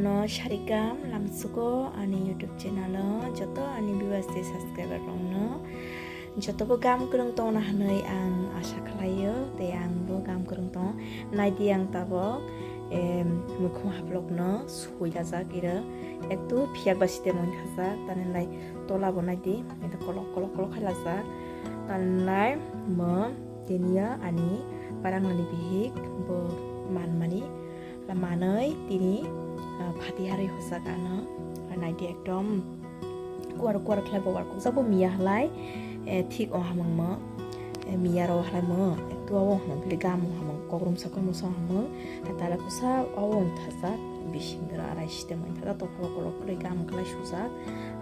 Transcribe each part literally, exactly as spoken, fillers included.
No sarikam lamsugo ani YouTube channel o joto ani viewers tei subscriber rokno jotobo gam kwrwng tongna hwnwi ang asa khlaio tei ang bo gam kwrwng tongo. Naidi ang tabok, em, mukhung haplokno sui dajak iro ektu phiyak ba site mui khajak tani lai tola bo naidi ito kolok kolok kolok khai lajak tani lai mo tini ani parang ani bihik bo manmani. Manwi tini, ah, phati harwi hojak ano. Naidi ekdom kuar kuar khlai bo warkukjak bo miya halai, eh, thik o hamung mo, eh, miya rw halai mo, eh, tua o hamung bili gam o hamung kokrom sa kokrom sa hamung, eh, tala kusa o wng thajak bising dora arai site mo thajak tokha kolok kwrwi gam khlai sujak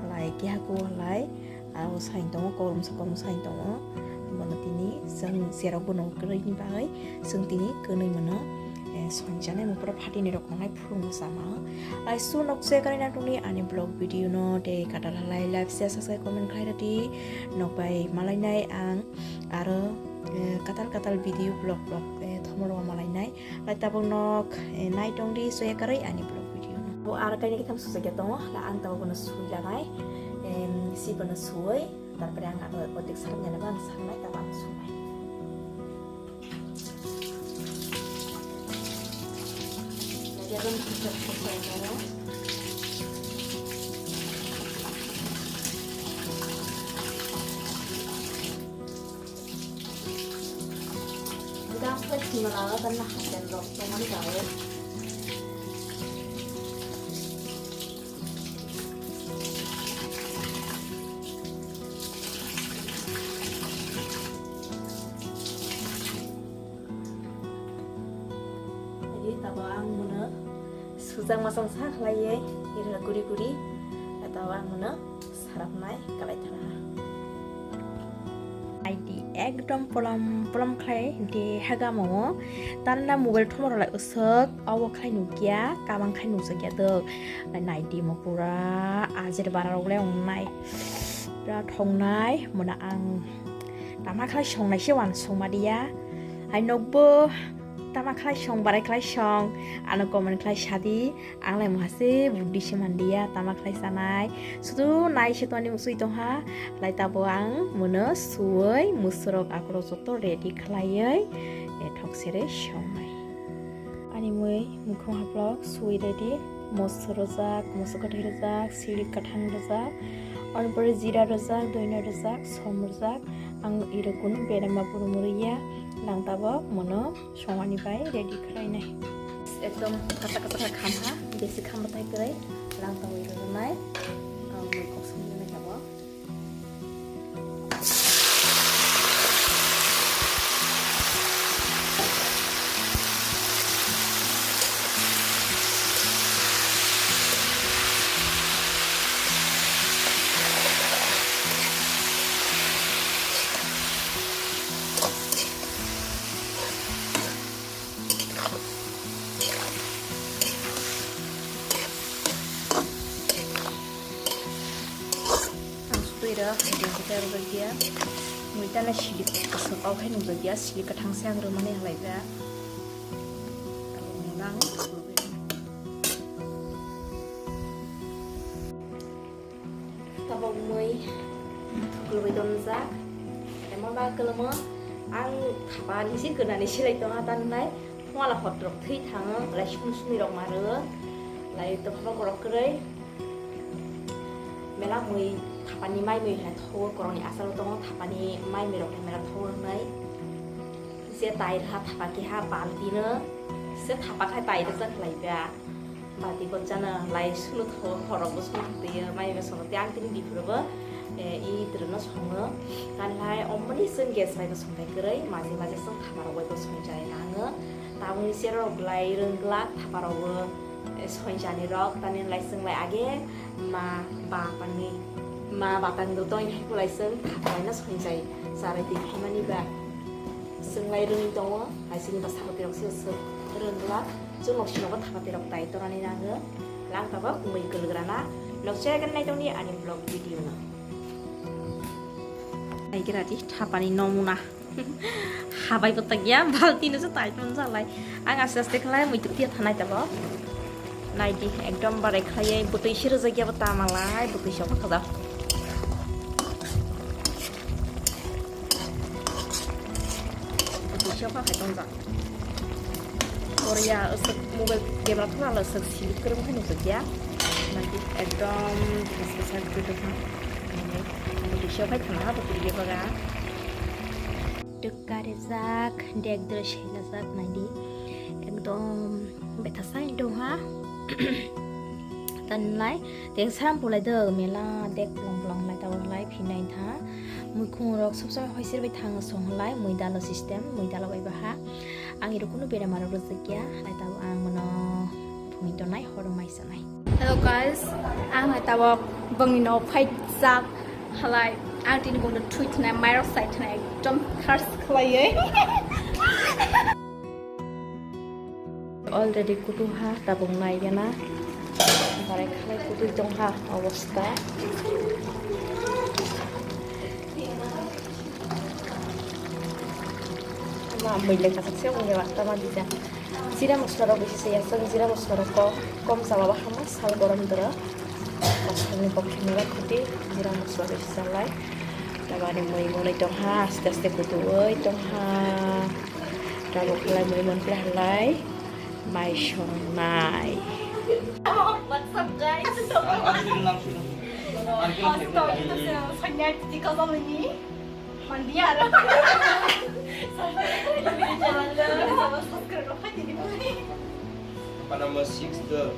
halai keha ku halai. Aro sain tongo, kokrom sa kokrom sain tongo. Bono tini chwng cherok bono kwrwini bagwi chwng tini kwnwi mano, eh, songchani mung pura phatini rok wngnai phurung bwsa ma. Ai su nok se kari na tongni ani vlog video no tei katal halai live share subscribe comment khlai rwdi. Nok bai malainai ang aro, eh, katal katal video vlog vlog, eh, thomor o malainai. Lai tabuk nok, eh, nai tongdi soya karwi ani vlog video no. Bo aro kainwi kitham sujak ya tongo, la ang tabuk bono sui lanai. Em, si bono sui, tarpore ang aro odik sarap nyana ba ang sarnai tabuk ang sunai. Lagi abang sujak sujak ya tongo. Gas khe thwima laga gana hasen rok tongmani bagwi. Agi tabo ang mano sujak masang sa khlaiye, ira guri guri, tabo ang mano sarapnai kalai thana. Naidi ekdom polom polom khlai de hagamo. Tanna mobile thomor lai usuk, obo khlai nukya, kamang khai nukjakya dok. Naidi mo pura ajir bara rok le wngnai. Pura thongnai, mona ang tama khlai songnai se wan songma diya. Ai nokbo tama khlai song, barai khlai song, ano comment khlai sadi. Ang lai moha se buddhi se manliya, tama khlai sanai. Sudu nai se toni usui tongha, lai tabo ang mono suoi, musurok akorok joto ready khlaioi, e, thok sere songnai. Ani mui mukhung haplok sui ready, mosor rojak, mosor kwthwi rojak, sili kwthang rojak, arpore jira rojak, doina rojak, som rojak, ang iro kunu berama puru muriya, lang tabo mono Songmani bai ready khlainai. Ekdom kasa kasa khe khamha, besi kham bwthai kwrwi lang tongwi rwnai. Ang mui kok songwi rwnai tabuk. Ang sutwi rw hai dengkhe tei rwjakya. Mui tana sili kwswk kok hai nukjakya, sili kwthang se ang rwmani halai da. Tabuk mui thuklubui tonjak. Emo ba kwlwmo ang thapa ni si gwnani silai tongo ta nai. Wala hotrok thwi thango, lai sum sumni rok ma rwo. Lai to phano borok kwrwi. Mela mui thapani mai mui hai thogo, korokni asalo tongo thapani mai mui rok mela thogo wngnai. Je tai rwha thapa keha balti no, se thapa khai tai rwjak khlai ba. Balti bo chana lai sunu tho, khorok bo sunu twi mai ba sono tei ang tini biphuru bo, eh, i twrwno songo. Kanlai omoni chwng gas bai bo songbai kwrwi, maji maji chwng thapa rok bai bo songchai nango. Tabukni cherok lai rwngla thapa rok bo, eh, songchani rok tani lai chwng lai age ma ba tangni ma ba tang do tong hai kulai chwng thapa lai no songchai charai twi phaimani ba. Chwng lai rwngwi tongo, hai chini bwsa kwtwirok se swk rwngla, chwng nok sinogo thapa terok tai tonani nango, lang tabok mui kwlwgrana, nok chaya gani naitokni ani vlog video no. Naigra di thapani nomuna. Habai bo tagya, balti no se tai ton jalai. Ang aste aste khlai mui tuk tia thanai tabok. Naidi, ekdom barai khlaiwi bwtwi se rwjak ya bo tama lai, bwtwi se wngkha da. Bwtwi se wngkha khai tongjak. Korea aswk mobile camera thwngna aswk slip kwrwng khai nukjak ya. Naidi, ekdom bwtwi se wngkha. Bwtwi se wngkha thangna bwtwi ya baga. Tukka rijak, dek dre sela jak naidi. Ekdom betha sai dong ha. Tanlai, teng sam pulai do mela dek long long lai tawar lai phinai tha. Muikhung rok sub sub hoisir bai thang song lai, mui dalo system, mui dalo bai baha. Ang iro kunu bera maro rojak ya, lai tabo ang mono thungwi tonai, horo mai sanai. Hello guys, ang lai tabo bangni no fight jak. Halai, ang tini bongno thui thnai, mairok sai thnai, ekdom thars khlaiwi. Already kutu ha, tabuk nai gana. Barai khlai kutu tong ha, obosta. Ma mui lekha sakse wngya, tama dija. Jira mosla rok bisi saya, chwng jira mosla rok kom, kom chala ba hama sal gorom doro. Mosla ni bokhe mera khuti, jira mosla bisi salai. Tabani mui monoi tong ha, aste aste kutu oi tong ha. Tabuk halai mui mon pla halai. Mai songnai. What's up guys? Hostel itu sih soalnya di kosong ini. Mandi ya. Jalan-jalan sama subscribe apa jadi beli. Apa nama six the